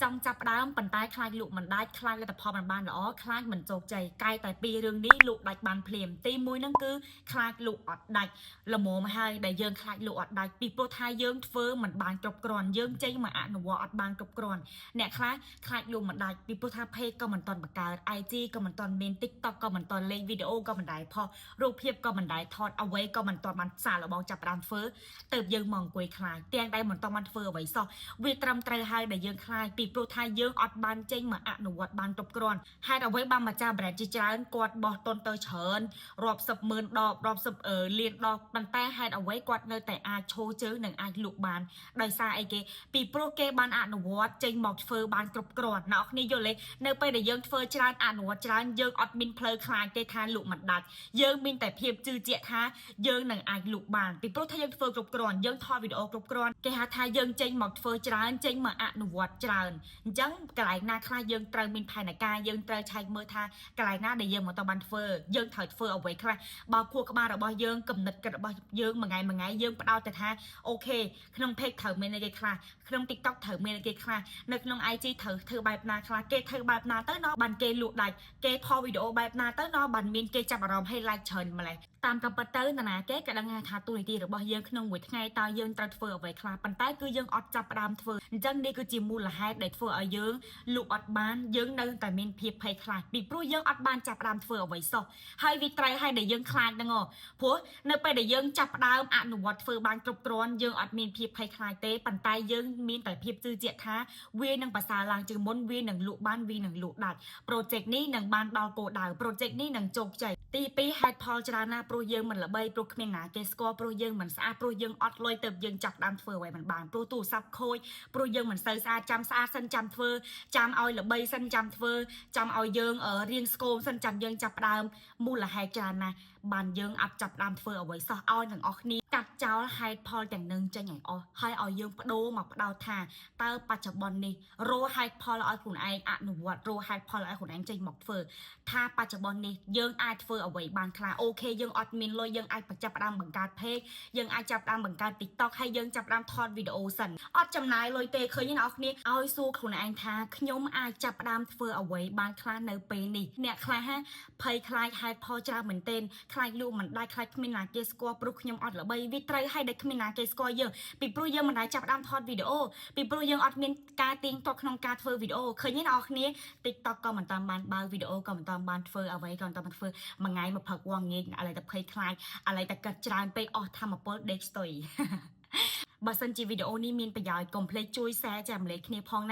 ង់ចាប់ផ្ដើមប៉ុន្តែខ្លាចលក់មិនដាច់ខ្លាចលទ្ធផលមិនបានល្អខ្លាចមិនជោគជ័យកែតែពីររឿងនេះលក់ដាច់បានភ្លាមទីមួយហ្នឹងគឺខ្លាចលក់អត់ដាច់ល្មមហើយដែលយើងខ្លាចលក់អត់ដាច់ពីព្រោះថាយើងធ្វើមិនបានគ្រប់គ្រាន់យើងចេញមកអនុវត្តអត់បានគ្រប់គ្រាន់អ្នកខ្លះខ្លាចលក់មិនដាច់ពីព្រោះថា page ក៏មិនទាន់បង្កើត IG ក៏មិនទាន់មាន TikTok ក៏មិនទាន់លេងវីដេអូក៏មិនដែរផុសរូបភាពក៏មិនដែរថតអ្វីក៏មិនទាន់បានសាកល្បងចាប់ផ្ដើមធ្វើទៅយើងមកអង្គុយខ្លាចទាំងដែលមិនទាន់បានធ្វើអ្វីសោះវាត្រឹមត្រូវហើយដែលយើងខ្លាចពីព្រោះថាយើងអត់បានចេញមកអនុវត្តបានគ្រប់គ្រាន់ហេតុអ្វីបានម្ចាស់ brand ជាច្រើនគាត់បោះទុនទៅច្រើនរាប់សិបម៉ឺនដបរាប់សិបអឺលានដបប៉ុន្តែហេតុអ្វីគាត់នៅតែអាចឈរជើងនិងអាចលក់បានដោយសារអីគេពីព្រោះគេបានអនុវត្តចេញមកធ្វើបានគ្រប់គ្រាន់អ្នកនរគ្នាយល់ទេនៅពេលដែលយើងធ្វើច្រើនអនុវត្តច្រើនយើងអត់មានផ្លូវខ្លាចទេថាលក់មិនដាច់យើងមានតែភាពជឿជាក់ថាយើងនឹងអាចលក់បានពីព្រោះថាយើងធ្វើគ្រប់គ្រាន់យើងថតវីដេអូគ្រប់គ្រាន់គេហៅថាយើងចេញមកធ្វើច្រើនចេញមកអនុវត្តច្រើនអញ្ចឹងកន្លែងណាខ្លះយើងត្រូវមានផែនការយើងត្រូវឆែកមើលថាកន្លែងណាដែលយើងមិនតបានធ្វើយើងត្រូវធ្វើអ្វីខ្លះបើខួរក្បាលរបស់យើងគំនិតគិតរបស់យើងមួយថ្ងៃមួយថ្ងៃយើងផ្ដោតទៅថា okay ក្នុង page ត្រូវមានអីគេខ្លះក្នុង TikTok ត្រូវមានអីគេខ្លះនៅក្នុង IG ត្រូវធ្វើបែបណាខ្លះគេធ្វើបែបណាទៅណោះបានគេលក់ដាច់គេថតវីដេអូបែបណាទៅណោះបានមានគេចាប់អារម្មណ៍ឲ្យ like ច្រើនម្លេះតាមក៏ពិតទៅនរណាគេក៏ដឹងថាតួនាទីរបស់យើងក្នុងមួយថ្ងៃតើយើងត្រូវធ្វើអ្វីខ្លះប៉ុន្តែគឺយើងអត់ចាប់ផ្ដើមធ្វើអញ្ចឹងនេះគឺជាមូលហេតុដែលធ្វើឲ្យយើងលក់អត់បានយើងនៅតែមានភាពភ័យខ្លាចពីព្រោះយើងអត់បានចាប់ផ្ដើមធ្វើអ្វីសោះហើយវាត្រូវឲ្យដែលយើងខ្លាចហ្នឹងហ៎ព្រោះនៅពេលដែលយើងចាប់ផ្ដើមអនុវត្តធ្វើបានគ្រប់គ្រាន់យើងអត់មានភាពភ័យខ្លាចទេប៉ុន្តែយើងមានតែភាពជឿជាក់ថាវានឹងប្រសើរឡើងជាងមុនវានឹងលក់បានវានឹងលក់ដាច់ project នេះនឹងបានដល់គោលដៅ project នេះនឹងជោគជ័យទី2ហេតុផលច្រើនណាស់ព្រោះយើងមិនល្បីព្រោះគ្មានណាគេស្គាល់ព្រោះយើងមិនស្អាតព្រោះយើងអត់លុយទៅយើងចាប់ដើមធ្វើអ្វីមិនបានព្រោះទូរស័ព្ទខូចព្រោះយើងមិនសូវស្អាតចាំស្អាតសិនចាំធ្វើចាំឲ្យល្បីសិនចាំធ្វើចាំឲ្យយើងរៀងស្គមសិនចាំយើងចាប់ដើមមូលហេតុច្រើនណាស់បានយើងអត់ចាប់ដើមធ្វើអ្វីសោះឲ្យទាំងអស់គ្នាកាត់ចោលហេតុផលទាំងនឹងចេញឲ្យអស់ហើយឲ្យយើងបដូរមកបដោតថាតើបច្ចុប្បន្ននេះរកហេតុផលឲ្យខ្លួនឯងអនុវត្តរកហេតុផលឲ្យខ្លួនឯងចេញមកធ្វើថាបច្ចុប្បន្ននេះយើងអាចធ្វើអ្វីបានខ្លះ okay យើងអត់មានលុយយើងអាចចាប់ផ្ដើមបង្កើត page យើងអាចចាប់ផ្ដើមបង្កើត TikTok ហើយយើងចាប់ផ្ដើមថតវីដេអូសិនអត់ចំណាយលុយទេឃើញទេអ្នកនរគ្នាឲ្យសួរខ្លួនឯងថាខ្ញុំអាចចាប់ផ្ដើមធ្វើអ្វីបានខ្លះនៅពេលនេះអ្នកខ្លះហាភ័យខ្លាចហេតុផលច្រើនមែនទែនខ្លាចលក់មិនដាច់ខ្លាចគ្មានណាគេស្គាល់ព្រោះខ្ញុំអត់ល្បីវាត្រូវឲ្យដែលគ្មានណាគេស្គាល់យើងពីព្រោះយើងមិនដែលចាប់ផ្ដើមថតវីដេអូពីព្រោះយើងអត់មានការទៀងទាត់ក្នុងការធ្វើវីដេអូឃើញទេអ្នកនរគ្នា TikTok ក៏មិនតាមបានបើវីដេអូក៏មិនតាមបានធ្វើអ្វីក៏មិនតាមបានធ្វើមួយថ្ងៃមកផឹកវងងាយឥឡូវតែភ័យខ្លាចឥឡូវតែគិតច្រើនពេកអស់ធម្មពលដេកស្ទុយ បើសិនជាវីដេអូនេះមានប្រយោជន៍កុំភ្លេចជួយ share ចែករំលែកគ្នាផងណា។